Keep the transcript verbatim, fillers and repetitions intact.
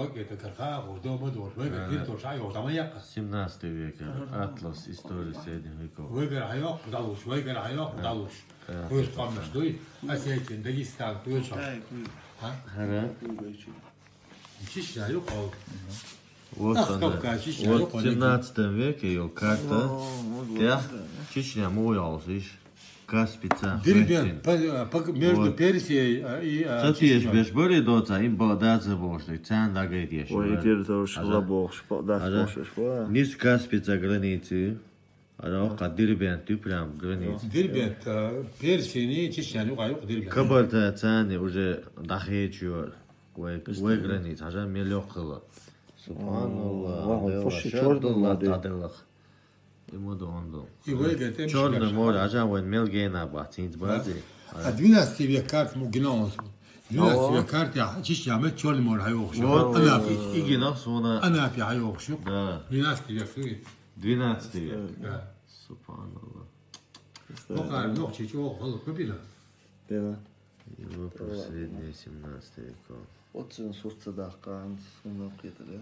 Вайгар карха, гӀурдо ма долуш, вайгар дир долуш, а, йолу, ма яккха. Семнадцатый век, атлас истории средних веков. Вайгар хьайоккху далуш, вайгар хьайоккху далуш. Вуьш къамнаш дуй, Осетия, Дагестан, вуьш. ХӀара. Чечня ю кхол. Вот она. Кавказ, Чечня ю кхол. Вот в семнадцатом веке йолу карта. Чечня муха йолуш, иш? Каспица. Дербент, между Персией, а, и, а, Чечнёй. Ца теш беш бари доца, им бала даца бохуш, царна дагай деш. Ой, территория шла бохуш, дац бохуш, ба. Нис Каспица границы. Ара, кха Дербент ю прям граница. Дербент, а, Персияни Чечняни юкъа юкъа Дербент. Кабарта царни уже дахечу вай, вай граница, хьажа мел йоккхала. Субханаллах, ваху Делла, пуш шаддулла чёрный море. Таделлах. И ма ду онду. И вай гетем Чёрный море, хьажа вайн мел гена бац, хӀинца бази. А двенадцатый век карта му гина он. Двенадцатый век карта, Чечня мет Чёрный море хьайохуш. Вот, Анапи. И гина суна. Анапи хьайохуш. Да. Двенадцатый век, ду. Двенадцатый век. Да. Субханаллах. Нохар, нохчи чохол кабина. Бена. Европа, средняя, семнадцатый веков. Вот цен сурца дахкан, суна кхетарец.